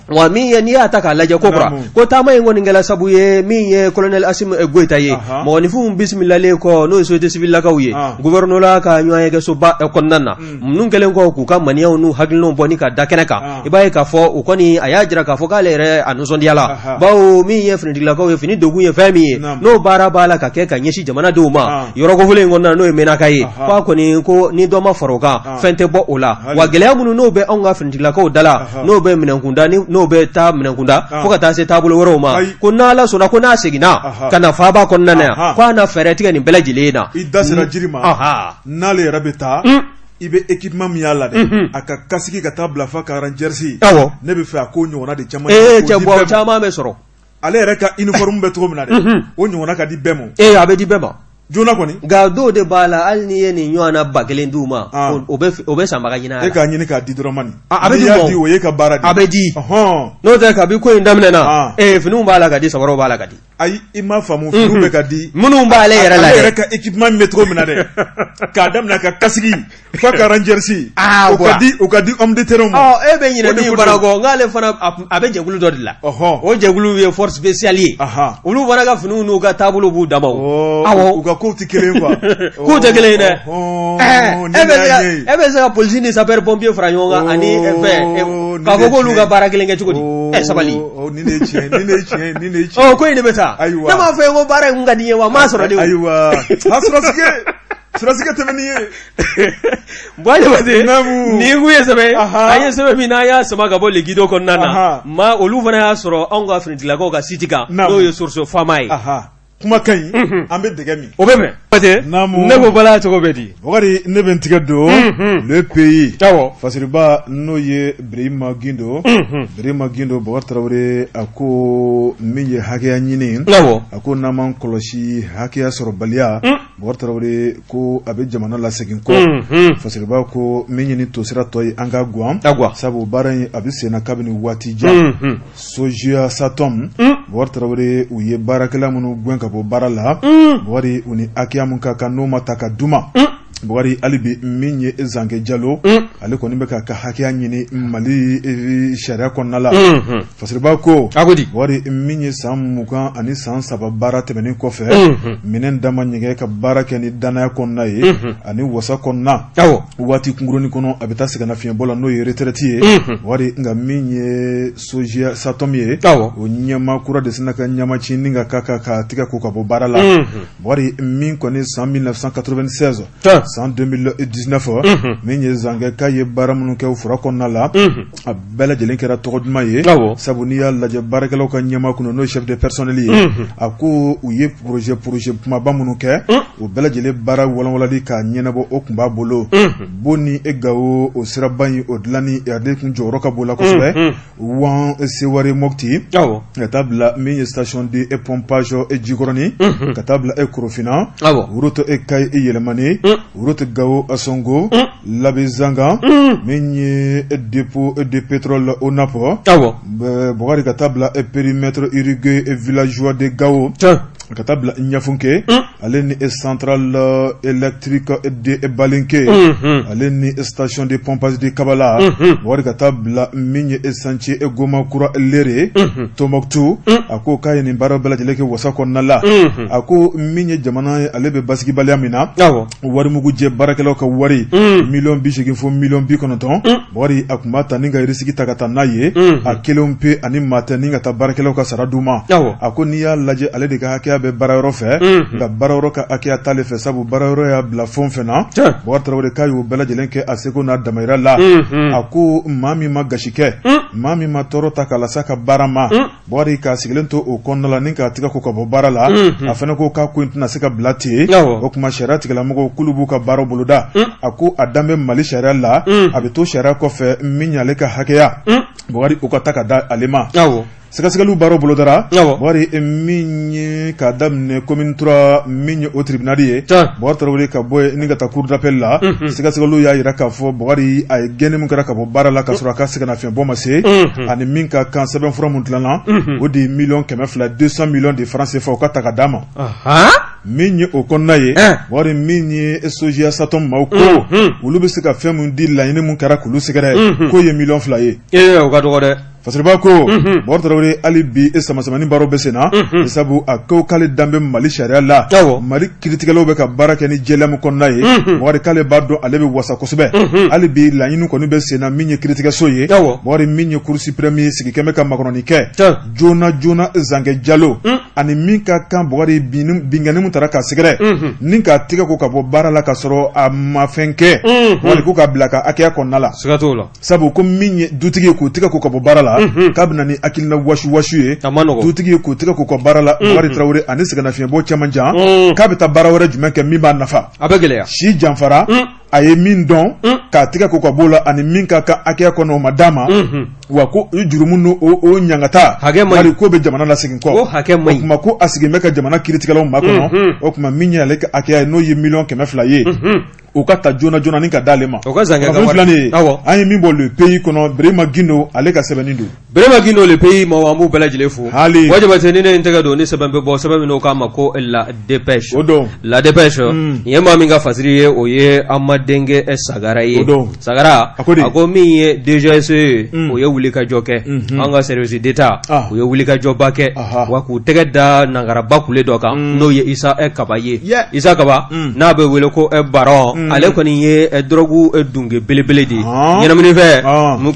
wa min ye n'i y'a ta k'a lajɛ ko kura ko taama in kɔni kɛla sabu ye min ye colonel Asimi Goyita ye mɔgɔninfinw bisimilalen kɔ n'o ye société civile lakaw ye gouvernorat ka ɲɔgɔnyekɛsoba kɔnɔna na ninnu kɛlen kɔ k'u ka ŋaniyaw n'u hakilinaw bɔ ni ka da kɛnɛ kan i b'a ye k'a fɔ u kɔni a y'a jira k'a fɔ k'ale yɛrɛ a nisɔndiyala bawo min ye finitigilakaw ye fini donkun ye fɛn min ye n'o baara b'a la ka kɛ ka ɲɛsin jamanadenw ma yɔrɔ kofɔlen in kɔnɔna n'o ye Menaka ye k'a kɔni ko ni dɔ ma fara o kan fɛn tɛ bɔ o la wa gɛlɛya minnu n'o bɛ anw ka finitigilakaw da la n'o bɛ minɛnkunda n'o bɛ taa minɛnkunda fo ka taa se taabolo wɛrɛw ma ko n'Ala sɔnna ko n'a seginna ka na faaba kɔnɔna na yan k'a na fɛɛrɛ tigɛ nin bɛɛ lajɛlen na i da sera jiri ma n'ale yɛrɛ bɛ taa i bɛ équipement min y'a la dɛ a ka casque ka taa bila f'a ka rangers ne bɛ fɛ a k'o ɲɔgɔnna de caman cɛ bɔ caman bɛ sɔrɔ ale yɛrɛ ka uniforme bɛ cogo min na dɛ o ɲɔgɔnna ka di bɛɛ ma ee a bɛ di bɛɛ ma joona kɔni nka dɔw de b'a la hali n'i ye nin ɲɔgɔnna 1000 d'u ma o bɛ sanbaga ɲini a la e k'a ɲini k'a di dɔrɔn mani a bɛ di y'a di o ye ka baara a bɛ di n'o tɛ kabi ko in daminɛna ee finiw b'a la ka di samaraw b'a la ka di Ayi, i m'a faamu, finiw bɛ ka di minnu b'ale yɛrɛ la ale dɛ. Yɛrɛ ka équipement bɛ cogo min na dɛ, k'a daminɛ ka casque f'a ka rangers, o ka di, o ka di homme de terrain ma. Ɔ, e bɛ ɲinɛ O de min ko fana don. kɔ, n'ale fana a bɛ jɛkulu dɔ de la. O jɛkulu ye force spéciale ye. Olu fana ka finiw n'u ka taabolo b'u dama o. Awɔ. U ka kow tɛ kelen ye quoi. K'u tɛ kelen ye dɛ. Nin E bɛ se de ka y'a ɲɛ ye. E bɛ se ka polisi ni sapeur pompier fara ɲɔgɔn kan ani fɛn, k'a fɔ k'olu ka baara kelen kɛ cogo di? Ɛ, sabali. Nin de ye tiɲɛ ye, nin de ye tiɲɛ ye, nin de ye tiɲɛ ye. Ɔ, ko in de bɛ taa. Ayiwa. Ne m'a fɔ e ye ko baara in kun ka di n ye wa, n m'a sɔrɔ de o. Ayiwa, a sɔrɔsikɛ, sɔrɔsikɛ tɛmɛ n'i ye. Buwa Jabate, Naamu. nin kun ye sɛbɛn ye, an ye sɛbɛn min n'an y'a sama ka bɔ Le Guido kɔnɔna na, maa olu fana y'a sɔrɔ anw ka finitigilakaw ka site kan, n'o ye Source Fama ye. Kuma ka ɲi, an bɛ dɛgɛ min. O bɛ bɛn. Jabate, Naamu. Ne ko bala cogo bɛ di? Bukari, ne bɛ n tigɛ don Le Pays. Fasiriba, n'o ye Birima Gindo, Birima Gindo, Bukari Tarawele, a ko min ye hakɛya ɲini, a ko n'an m'an kɔlɔsi, hakɛya sɔrɔbaliya, Bukari Tarawele ko a bɛ jamana lasegin kɔ. Fasiriba ko min ye ni tosira tɔ ye, an ka gan, sabu baara in a bɛ senna kabini waati jan. SOGEA SATOM, Bukari Tarawele, u ye baarakɛla minnu gɛn ka bɔ baara la, Bukari, u ni hakɛya min ka kan, n'o ma ta ka d'u ma. Bukari, hali bi min ye Zankɛ Jalo, ale kɔni bɛ k'a ka hakɛya ɲini Mali sariya kɔnɔna la. Fasiriba ko Bukari, min ye san 20 ani san 3 baara tɛmɛnen kɔfɛ, minɛn dama ɲɛgɛn ka baara kɛ ni dannaya kɔnɔna ye ani wasa kɔnɔna, waati kunkurunnin kɔnɔ a bɛ taa sɛgɛnnafiɲɛbɔ la, n'o ye retraite ye. Bukari, nka min ye SOGEA SATOM ye, o ɲɛmaa kura de sina ka ɲamaci ni ka ka ka tigɛ ko ka bɔ baara la. Bukari, min kɔni san 1996, san 2019, min ye Zankɛ k'a ye baara minnu kɛ fura kɔnɔna la, a bɛɛ lajɛlen kɛra tɔgɔ duman ye, sabu n'i y'a lajɛ baarakɛlaw ka ɲɛmaa kunna, n'o ye chef de personnel ye, a ko u ye projet kumaba minnu kɛ, o bɛɛ lajɛlen baara walanwalali k'a ɲɛnabɔ, o tun b'a bolo. Bon ni e Gawo, o siraba in, o dilanni, ale tun jɔyɔrɔ ka bon la kosɛbɛ. Wan Seware Mopti, ka taa bila min ye station de pompage e Jikɔrɔni, ka taa bila e Korofina, route e Kayi e Yɛlɛmani, route Gawo Ansongo, Labezanga, min ye dépôt de pétrole ONAP, Bukari, ka taa bila e périmètre irrigué e villageois de Gawo, ka taa bila Ɲafunke, ale ni centrale électrique de Balinke, ale ni station de pompage de Kabala. Bukari, ka taa bila min ye chantier e Gomakura Lere Tombouctou, a ko k'a ye nin baara bɛɛ lajɛlen kɛ wasa kɔnɔna la. A ko min ye jamana ye, ale bɛ basigibaliya min na, warimugu jɛ baarakɛlaw ka wari miliyɔn 80 fo miliyɔn 90, Bukari, a tun b'a ta ni ka risque ta ka taa n'a ye a kelen pe ani maa tɛ, ni ka taa baarakɛlaw ka sara d'u ma. A ko n'i y'a lajɛ, ale de ka hakɛya bɛ baarayɔrɔ fɛ, nka baarayɔrɔ ka hakɛya t'ale fɛ, sabu baarayɔrɔ y'a bila fɛn fɛn na. Bukari Tarawele k'a y'o bɛɛ lajɛlen kɛ a seko n'a damayira la. A ko maa min ma gasi kɛ, maa min ma tɔɔrɔ ta k'a lase a ka baara ma, Bukari, k'a sigilen to o kɔnɔna la ni k'a tigɛ ko ka bɔ baara la, a fana ko k'a ko in tɛna se ka bila ten. O tuma sariya tigilamɔgɔw k'olu b'u ka baara boloda. A ko a dan bɛ Mali sariya la, a bɛ to sariya kɔfɛ. Min y'ale ka hakɛya, Bukari, o ka ta ka da ale ma. Sɛgɛsɛgɛliw baara bolodara. Bukari, min ye k'a daminɛ commune 3, min ye o tribunal ye, Bukari Tarawele, ka bɔ yen ni ka taa cour d'appel la, sɛgɛsɛgɛliw y'a jira k'a fɔ Bukari, a ye gɛnni min kɛra ka bɔ baara la ka sɔrɔ a ka sɛgɛnnafiɲɛbɔ ma se, ani min ka kan sɛbɛnfura min dilanna, o de ye miliyɔn 200, 200 millions de francs CFA, o ka ta ka d'a ma. Min ye o kɔnɔna ye, Bukari, min ye SOGEA SATOM maaw ko olu bɛ se ka fɛn min di, laɲini min kɛra k'olu sɛgɛrɛ, k'o ye miliyɔn 2 ye. O ka dɔgɔ dɛ. Fasiriba ko Bukari Tarawele, hali bi e samasamani baaraw bɛ sen na, sabu a ko k'ale dan bɛ Mali sariya la, Mali kiiritigɛlaw bɛ ka baara kɛ ni jɛlenya min kɔnɔna ye. Bukari k'ale b'a dɔn ale bɛ wasa kosɛbɛ. Hali bi laɲini kɔni bɛ sen na. Min ye kiiritigɛso ye, Bukari, min ye Cour suprême ye, sigi kɛmɛ ka makɔnɔni kɛ joona joona Zankɛ Jalo ani min ka kan, Bukari, binkanni min taara k'a sɛgɛrɛ ni k'a tigɛ ko ka bɔ baara la ka sɔrɔ a ma fɛn kɛ, Bukari ko k'a bila ka hakɛya kɔnɔna la. Siga t'o la. Sabu ko min ye dutigi ye k'o tigɛ ko ka bɔ baara la, k'a bɛ na ni hakilina wasu wasu ye. Dutigi ye k'o tigɛ ko ka baara la, Bukari Tarawele, ani sɛgɛnnafiɲɛbɔ caman jan, k'a bɛ taa baara wɛrɛ jumɛn kɛ min b'a nafa? A bɛ gɛlɛya. Si janfara, a ye min dɔn k'a tigɛ ko ka b'o la, ani min ka kan hakɛya kɔnɔ, o ma d'a ma. Wa ko o jurumu n'o o ɲangata, Bukari, k'o bɛ jamana lasegin kɔ. O hakɛ man ɲi. O tuma ko a sigilen bɛ ka jamana kiiritigɛlaw makɔnɔ. O tuma min ye ale ka hakɛya ye, n'o ye miliyɔn 200 ye. O ka ta joona joona ni ka d'ale ma. O ka Zankɛ ka wari. Filɛ nin ye, an ye min bɔ Le Pays kɔnɔ, Birima Gindo ale ka sɛbɛnni don. Birima Gindo, Le Pays maaw, an b'u bɛɛ lajɛlen fo. Hali Buwa Jabate, ni ne ye n tɛgɛ don ni sɛbɛn bɛ bɔ, sɛbɛn min n'o k'a ma ko La Dépêche. O don. La Dépêche, nin ye maa min ka fasiri ye, o ye an denkɛ Sagara ye. O don. Sagara A ko di? A ko min ye DGSE ye, o ye wulikajɔ kɛ. An ka service d'État, u ye wulikajɔba kɛ, wa k'u tɛgɛ da nangaraba kule dɔ kan, n'o ye Isa Kaba ye. Isa Kaba, n'a bɛ wele ko Baron, ale kɔni ye drogue dunge belebele de ye, ɲɛnaminifɛn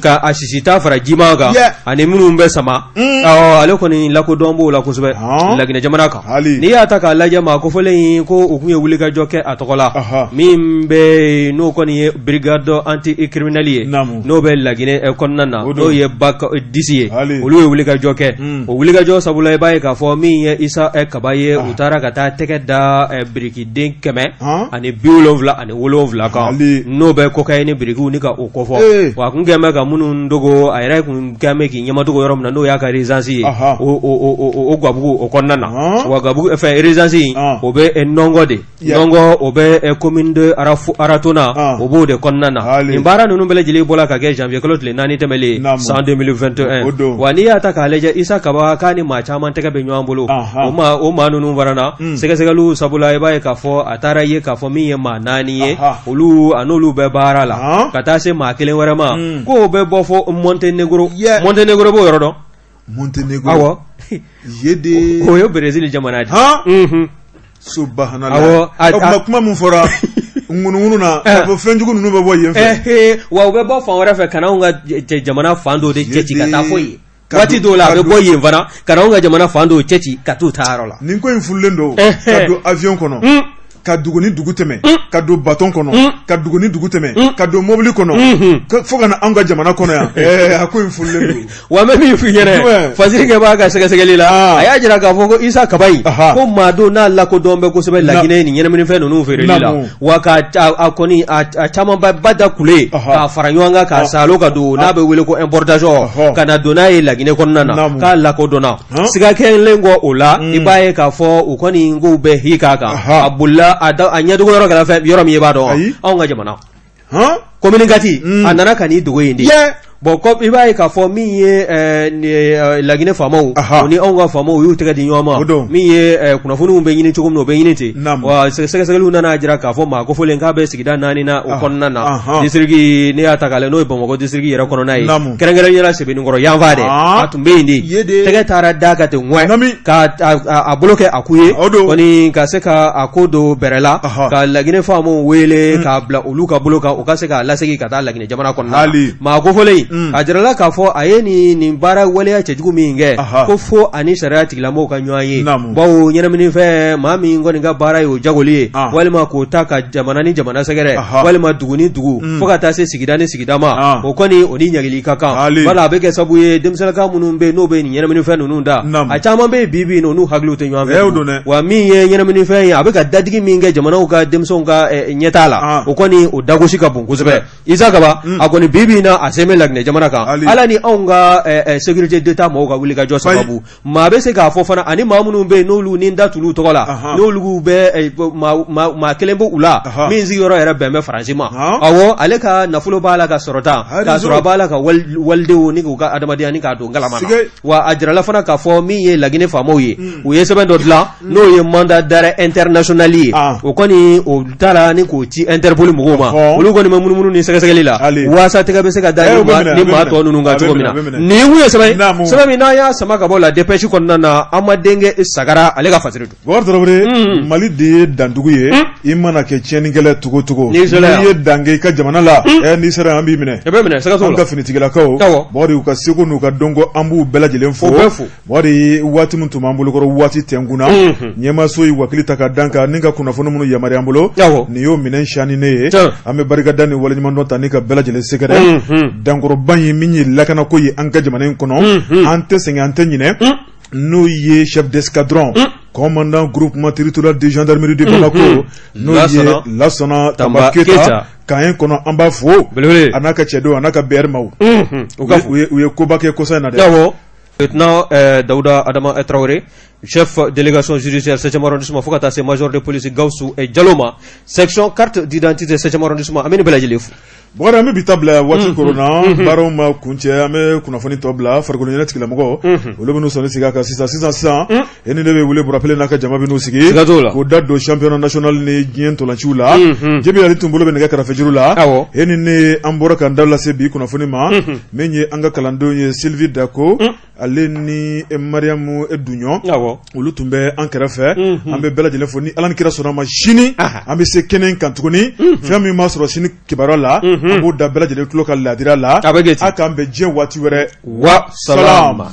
ka a sisita fara jiman kan ani minnu bɛ sama. Ale kɔni lakodɔn b'o la kosɛbɛ Laginɛ jamana kan. N'i y'a ta k'a lajɛ, maa kofɔlen in ko u tun ye wulikajɔ kɛ a tɔgɔ la, min bɛ n'o kɔni ye brigade anti-criminelle ye, n'o bɛ Laginɛ kɔnɔna na, n'o ye BAC 10 ye, olu ye wulikajɔ kɛ. O wulikajɔ sabula, i b'a ye k'a fɔ min ye Isa Kaba ye, u taara ka taa tɛgɛ da birikiden 177 kan, n'o bɛ cocaïne birikiw ni ka o kofɔ. Wa a kun kɛlen bɛ ka minnu dogo, a yɛrɛ kun kɛlen bɛ k'i ɲɛmadogo yɔrɔ min na, n'o y'a ka résidence ye, o gabugu o kɔnɔna na. Wa gabugu fɛn résidence in, o bɛ Nɔngɔ de, Nɔngɔ, o bɛ commune de Aratona, o b'o de kɔnɔna na. Nin baara ninnu bɛɛ lajɛlen bɔra ka kɛ janvier kalo tile 4 tɛmɛlen san 2021. Wa n'i y'a ta k'a lajɛ, Isa Kaba k'a ni maa caman tɛgɛ bɛ ɲɔgɔn bolo. O maa ninnu fana na, sɛgɛsɛgɛliw sabula, i b'a ye k'a fɔ a taara ye k'a fɔ min ye maa 4 ye, olu a n'olu bɛ baara la, ka taa se maa kelen wɛrɛ ma, k'o bɛ bɔ fo Montenegro. Montenegro b'o yɔrɔ dɔn? Montenegro, awɔ, ye o ye Brésil jamana de. Subhanallah. Awɔ, kuma min fɔra ŋunuŋunu na k'a fɔ fɛnjugu ninnu bɛ bɔ yen fɛ, wa u bɛ bɔ fan wɛrɛ fɛ ka na anw ka jamana fan dɔw de cɛci ka taa fo yen. Waati dɔw la, a bɛ bɔ yen fana ka na anw ka jamana fan dɔw cɛci ka t'u ta yɔrɔ la. Nin ko in furulen don ka don avion kɔnɔ, ka dugu ni dugu tɛmɛ, ka don baton kɔnɔ, ka dugu ni dugu tɛmɛ, ka don mobili kɔnɔ, fo ka na anw ka jamana kɔnɔ yan. A ko in furulen don. Wa n bɛ min f'i ɲɛna, Fasirikɛ b'a ka sɛgɛsɛgɛli la, a y'a jira k'a fɔ ko Isa Kaba in, ko maa don n'a lakodɔn bɛ kosɛbɛ Laginɛ nin ɲɛnaminifɛn ninnu feereli la. Wa ka a kɔni a caman ba da kule k'a fara ɲɔgɔn kan k'a saalo ka don, n'a bɛ wele ko importation, ka na don n'a ye Laginɛ kɔnɔna na, k'a lakodɔnna. Siga kɛlen kɔ o la, i b'a ye k'a fɔ u kɔni k'u bɛ hi k'a kan, a bolila a ɲɛdogo yɔrɔ kɛra fɛn yɔrɔ min ye, i b'a dɔn, anw ka jamana commune 4, a nana ka n'i dogo yen de. Bon, i b'a ye k'a fɔ min ye Laginɛ faamaw o ni anw ka faamaw, u y'u tɛgɛ di ɲɔgɔn ma. Min ye kunnafoniw bɛ ɲini cogo min na, o bɛ ɲini ten. Wa sɛgɛsɛgɛliw nana jira k'a fɔ maa kofɔlen k'a bɛ sigida 4 na o kɔnɔna na, district ne y'a ta k'a lajɛ, n'o ye Bamakɔ district yɛrɛ kɔnɔna ye, kɛrɛnkɛrɛnnenya la Sebenikɔrɔ yanfan dɛ, a tun bɛ yen de. Tɛgɛ taara d'a kan ten ŋɛ, ka a bolo kɛ a ku ye kɔni, ka se ka a ko don bɛrɛ la, ka Laginɛ faamaw wele k'a bila olu ka bolo kan, u ka se k'a lasegin ka taa Laginɛ jamana kɔnɔna na. Maa kofɔlen in, a jirala k'a fɔ a ye nin baara waleya cɛjugu min kɛ, ko fo ani sariya tigilamɔgɔw ka ɲɔgɔn ye, bawo ɲɛnaminifɛn, maa min kɔni ka baara ye o jagoli ye, walima k'o ta ka jamana ni jamana sɛgɛrɛ, walima dugu ni dugu, fo ka taa se sigida ni sigida ma, o kɔni o ni ɲangili ka kan. Wala a bɛ kɛ sababu ye, denmisɛnninka minnu bɛ yen n'o bɛ nin ɲɛnaminifɛn ninnu da, a caman bɛ yen bi bi in na, n'u hakiliw tɛ ɲɔgɔn fɛ. Wa min ye ɲɛnaminifɛn ye, a bɛ ka dadigi min kɛ jamanaw ka denmisɛnw ka ɲɛtaa la, o kɔni o dagosi ka bon kosɛbɛ. Isa Kaba, a kɔni bi bi in na, a sen bɛ Laginɛ jamana kan. Ala ni anw ka sécurité d'État mɔgɔw ka wulikajɔ sababu, maa bɛ se k'a fɔ fana, ani maa minnu bɛ yen n'olu ni da t'olu tɔgɔ la, n'olu bɛ maa kelen bɛ u la min sigiyɔrɔ yɛrɛ bɛn bɛ Faransi ma. Awɔ, ale ka nafolo b'a la ka sɔrɔ tan, k'a sɔrɔ a b'a la ka walidenw ni k'u ka adamadenya ni k'a don galama na. Wa a jirala fana k'a fɔ min ye Laginɛ faamaw ye, u ye sɛbɛn dɔ dilan, n'o ye mandat d'arrêt international ye. O kɔni o taara ni k'o ci Interpol mɔgɔw ma. Olu kɔni bɛ munumunu ni sɛgɛsɛgɛli la waasa tɛgɛ bɛ se ka da ni maa tɔ ninnu kan cogo min na. Nin kun ye sɛbɛn sɛbɛn min n'an y'a sama ka bɔ La Dépêche kɔnɔna na, an ma denkɛ Sagara, ale ka fasiri don. Bubakari Tarawele, Mali de ye dandugu ye. I mana kɛ tiɲɛnikɛla cogo cogo, n'i ye dan kɛ i ka jamana la, n'i sera an b'i minɛ. I bɛ minɛ, siga t'o la. An ka finitigilakaw, Bubakari, u ka seko n'u ka dɔnko, an b'u bɛɛ lajɛlen fo. Bubakari, waati min tun b'an bolokɔrɔ waati tɛnkun na, ɲɛmaaso ye wakili ta ka dan kan ni ka kunnafoni minnu yamaruya an bolo, nin y'o minɛn siyani ne ye. An bɛ barikada ni waleɲumandɔn ta ni ka bɛɛ lajɛlen sɛgɛrɛ. Dankɔrɔba ye min ye lakanako ye an ka jamana in kɔnɔ, an tɛ sɛgɛn, an tɛ ɲinɛ, n'o ye chef d'escadron, commandant groupement territorial de gendarmerie de Bamako, n'o ye Lasana Tanba Keyita, camp kɔnɔ, an b'a fo, a n'a ka cɛdenw, a n'a ka BR maaw. U ye koba kɛ kɔsa in na dɛ. Lieutenant Dawuda Adama Tarawele, chef délégation judiciaire 7e arrondissement, fo ka taa se major de police Gawusu Jalo ma, section carte d'identité 7e arrondissement, an bɛ nin bɛɛ lajɛlen fo. Bukari, an bɛ bi ta bila waati koronna, baaraw ma kuncɛ, an bɛ kunnafoni tɔ bila farikolo ɲɛnajɛ tigilamɔgɔ, olu bɛ n'u sɔnni sigi a kan sisan sisan sisan. E ni ne bɛ wele Burapele n'a ka jama bɛ n'u sigi k'u da don championnat national ni diɲɛ ntolanciw la. Jibi ale tun bolo bɛ nɛgɛ kɛrɛfɛjuru la. E ni ne, an bɔra k'an da lase bi kunnafoni ma, min ye an ka kalandenw ye, Sylvie Dako ale ni Mariamu Duɲɔ, olu tun bɛ an kɛrɛfɛ. An bɛ bɛɛ lajɛlen fo. Ni Ala ni kira sɔnna ma, sini an bɛ se kɛnɛ kan tuguni. Fɛn min b'a sɔrɔ sini kibaruya la, an b'o da bɛɛ lajɛlen tulo ka laadira la. A k'an bɛn diɲɛ waati wɛrɛ. Wa salam.